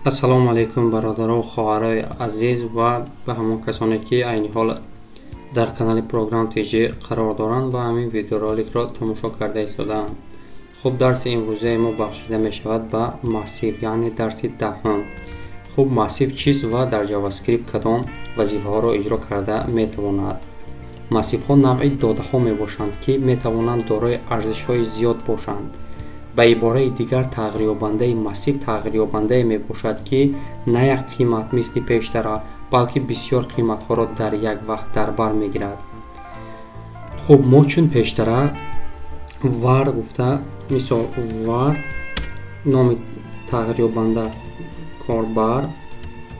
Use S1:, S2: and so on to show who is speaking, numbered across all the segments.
S1: Ассалому алайкум, бародару хоҳарои азиз ва ба ҳамон касоне, ки айни ҳол дар канали Программ ТЖ қарор доранд ва ҳамин видеороликро тамошо карда истодаанд. Хуб, дарси имрӯзаи мо бахшида мешавад ба массив, яъне дарси 10-ум. Хуб, массив чист ва дар JavaScript кадом вазифаҳоро иҷро карда метавонад? Массивҳо навъи додаҳо мебошанд, ки метавонанд дорои арзишҳои зиёд бошанд. Ба ибораи дигар, тағйирёбандаи массив тағйирёбандае мебошад, ки на як қимат, мисли пештара, балки бисёр қиматҳоро дар як вақт дар бар мегирад. Хуб, мо чун пештара var гуфта, мисол, var номи тағйирёбанда корбар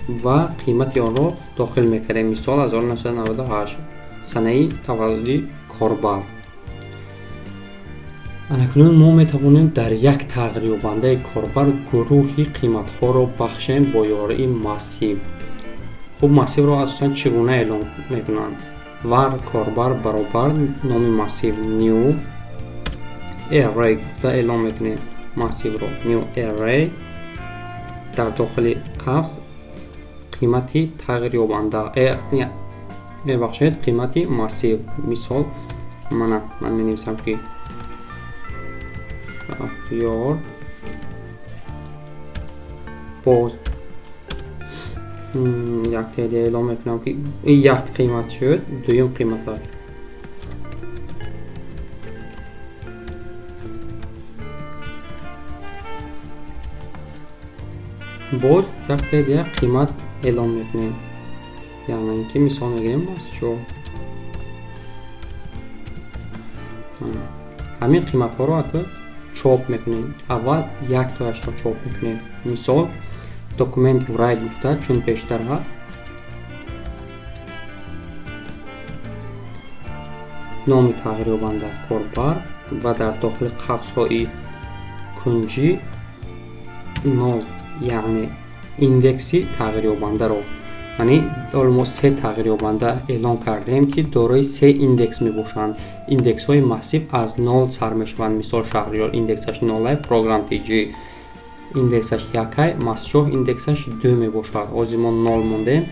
S1: ва қимати онро дохил мекардем, мисол, 1998, санаи таваллуди корбар. Анакнун мо метавонем дар як тағйирёбандаи корбар гурӯҳи қиматҳоро бахшем бо ёрии массив. Хуб, массивро асосан чӣ гуна эълон мекунанд? Var корбар баробар номи массив new array гуфта эълон мекунем массивро, new array, дар дохили қавс қимати тағйирёбанда, мебахшед, қимати массив. Мисол, мана ман менависам, ки Шаҳриёр, боз як td эълон мекунам, ки як қимат шуд. Дуюм қиматаш боз як td қимат эълон мекунем, яъне ки мисол мегирем Мастчоҳ. Ҳамин қиматҳоро ака чоп мекунем. Аввал яктояшро чоп мекунем, мисол, document write гуфта, чун пештара номи тағйирёбанда корбар ва дар дохили қавсҳои кунҷӣ нол, яъне индекси тағйирёбандаро. Яъне ҳоло мо се тағйирёбанда эълон кардем, ки дорои се индекс мебошанд. Индексҳои массив аз нол сар мешаванд. Мисол, Шаҳриёр индексаш нолай, Программ ТЖ индексаш якай, Мастчоҳ индексаш ду мебошад. Ҳозир мо нол мондем.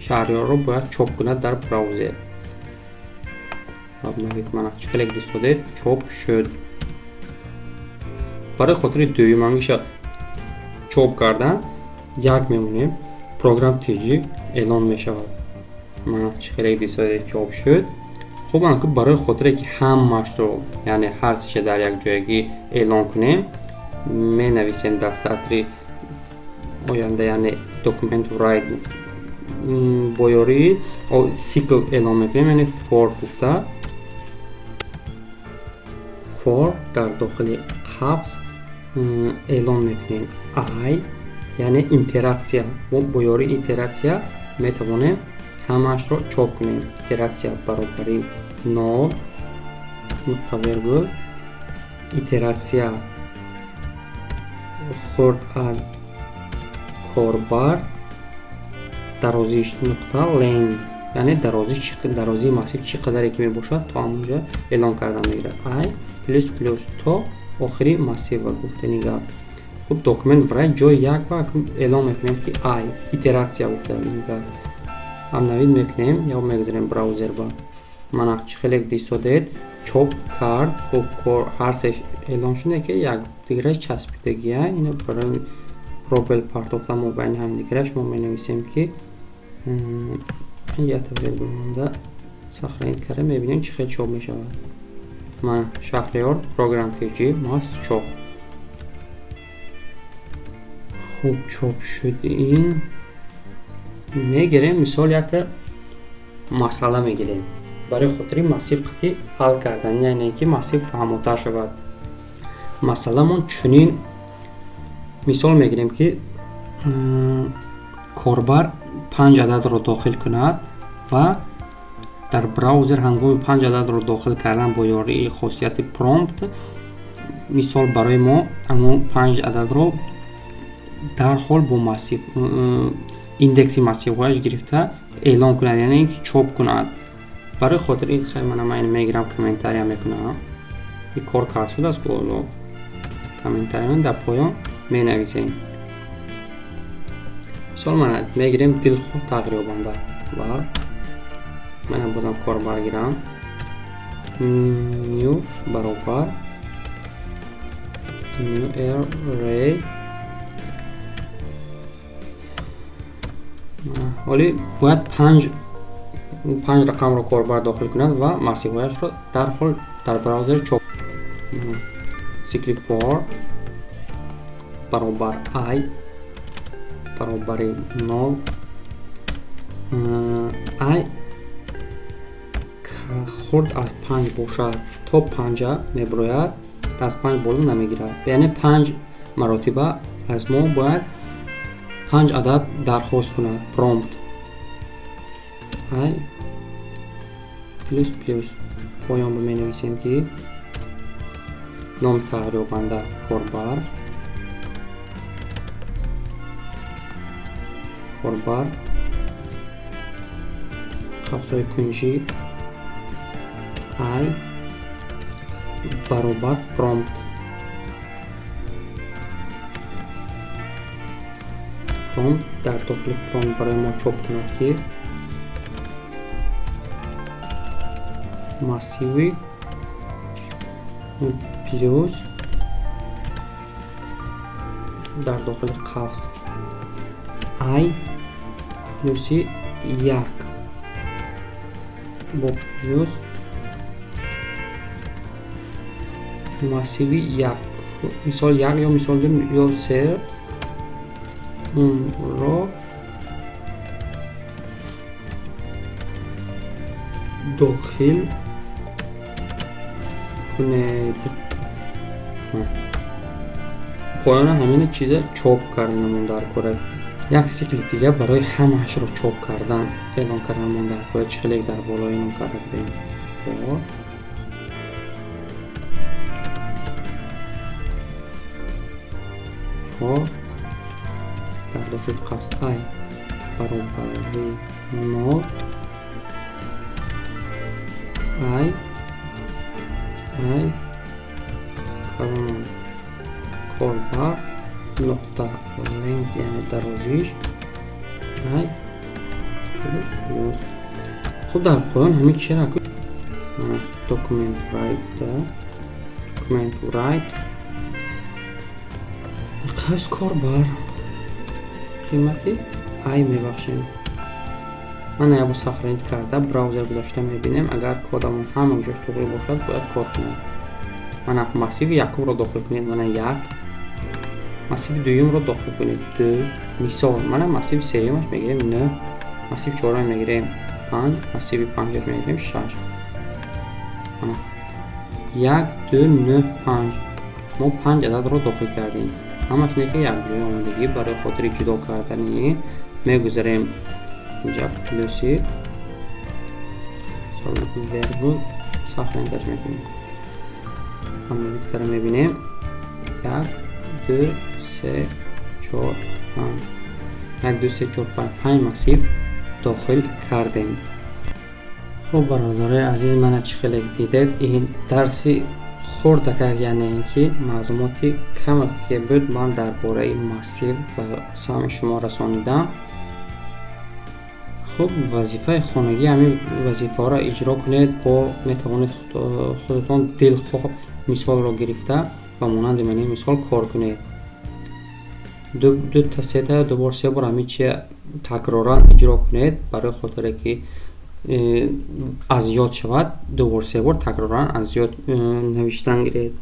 S1: Шаҳриёрро бояд чоп кунад дар браузер. Мана, чӣ хеле дисодед, чоп шуд. Барои хотири дуюмангиша чоп кардан як мемонем, Программ ТЖ эълон мешавад. Мана, чӣ хеле дисодед, чоп шуд. Хуб, ана барои хотире ки ҳамаашро, яъне ҳар сеша дар як ҷоягӣ эълон кунем, менависем дар сатри оянда, яъне document write бо ёрии сикл эълон мекунем, яъне for гуфта, for дар дохили қавс эълон мекунем i, яъне итератсия. Мо бо ёрии итератсия метавонем ҳамаашро чоп кунем. Итератсия баробари нол нуқта вергул, итератсия хурд аз корбар дарозиш нуқта length, яъне дарозии массив чӣ қадаре ки мебошад, то ҳамонҷо эълон карда мегирад, i плюс плюс то охири массива гуфтани гап. Хуб, document write ҷои як ва эълон мекунем, ки i итератсия гуфта гап. Обновить мекунем ё мегузарем браузер ба. Мана, чӣ хеле дисодед, чоп кард. Хуб, кор ҳар сеш эълон шуда, ки якдигараш часпидагия. Ина барои пробел партофта мо байни ҳамдигараш мо менависем, ки якта вергул монда сохранить карда, мебинем, чӣ хел чоп мешавад. Мана, Шаҳриёр, Программ ТЖ, Мастчоҳ. Хуб, чоп шуд. Ин мегирем, мисол, якта масъала мегирем барои хотири массив қатъи ҳал кардан, яъне ки массив фаҳмотар шавад. Масъаламон чунин: мисол мегирем, ки корбар панҷ ададро дохил кунад ва дар браузер ҳангоми панҷ ададро дохил кардан бо ёрии хосияти prompt, мисол, барои мо ҳамон панҷ ададро дарҳол бо массив индекси массивҳояш гирифта эълон кунад, яъне ки чоп кунад. Барои хотири ин хай мана ман мегирам, комментария мекунам. Ин кор кард шудааст, комментария дар поён менависем. Мисол, мана мегирем дилхоҳ тағйирёбанда ва мана бозам корбар гирам, new баробар new array. Ҳоли бояд панҷ рақамро корбар дохил кунад ва массивҳояшро дарҳол дар браузер чоп. Цикли for баробар i баробари 0, i хурд аз 5 бошад, то 5 мебирояд, аз 5 боло намегирад. Яъне 5 маротиба аз мо бояд 5 адад дархост кунад. Prompt i плюс плюс, поён менависем, ки номи тағйирёбанда корбар, қавсҳои кунҷӣ, i баробар prompt, prompt. Дар дохили prompt барои мо чоп кунад, ки массиви плюс дар дохили қавс i плюси 1 бо плюс массиви 1, мисол 1 ё мисол 2 ё 3 ро дохил кунед. Поёна ҳамин чиза чоп карданамон дар кора. Як цикли дига барои ҳамаашро чоп кардан эълон карданамон дар кора, чӣ хеле дар боло эълон карда будем. For дар дохили қавс i баробари 0, i калон корбар нуқта length, яъне дарозиш, i плюс плюс. Хуб, дар поён ҳамин чиро document write, document write қавс корбар қимати i мебахшем. Мана як бор сохранить карда, браузер гузошта мебинем. Агар кодамон ҳама ҷош туғри бошад, бояд кор кунад. Мана массиви якумро дохил кунед, мана 1, массиви дуюмро дохил кунед 2, мисол, мана массиви сеюмаш мегирем 9, массиви чорум мегирем 5, массиви панҷаш мегирем 6. Мана 1, 2, 9, 5, мо 5 ададро дохил кардем. Ҳамаш не ки якҷоя омадагӣ, барои хотири ҷудо кардани мегузарем инҷа плюси вергул, сохранить мекунем. Обновить кара мебинем: 1, 2, 3, 4, 5, 1, 2, 3, 4, 5, 5 массив дохил кардем. Хуб, бародарои азиз, мана чӣ хеле дидед, ин дарси хурдакак, яъне ин ки маълумоти камаке буд, ман дар бораи массив ба самъи шумо расонидам. Хуб, вазифаи хонагӣ, ҳамин вазифаҳоро иҷро кунед, бо метавонед худатон дилхоҳ мисолро гирифта ба монанди ман ин мисол кор кунед. Ду та, сета, ду бор, се бор ҳамин чия такроран иҷро кунед, барои хотире ки аз ёд шавад, ду бор, се бор такроран аз ёд навиштан гиред.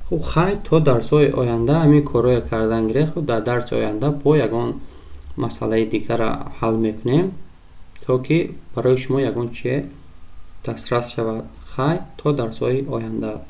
S1: Хуб, хайр, то дарсҳои оянда ҳамин корҳое кардан гиред. Хуб, дар дарси оянда бо ягон масъалаи дигара ҳал мекунем, то ки барои шумо ягон чие дастрас шавад. Хайр, то дарсҳои оянда.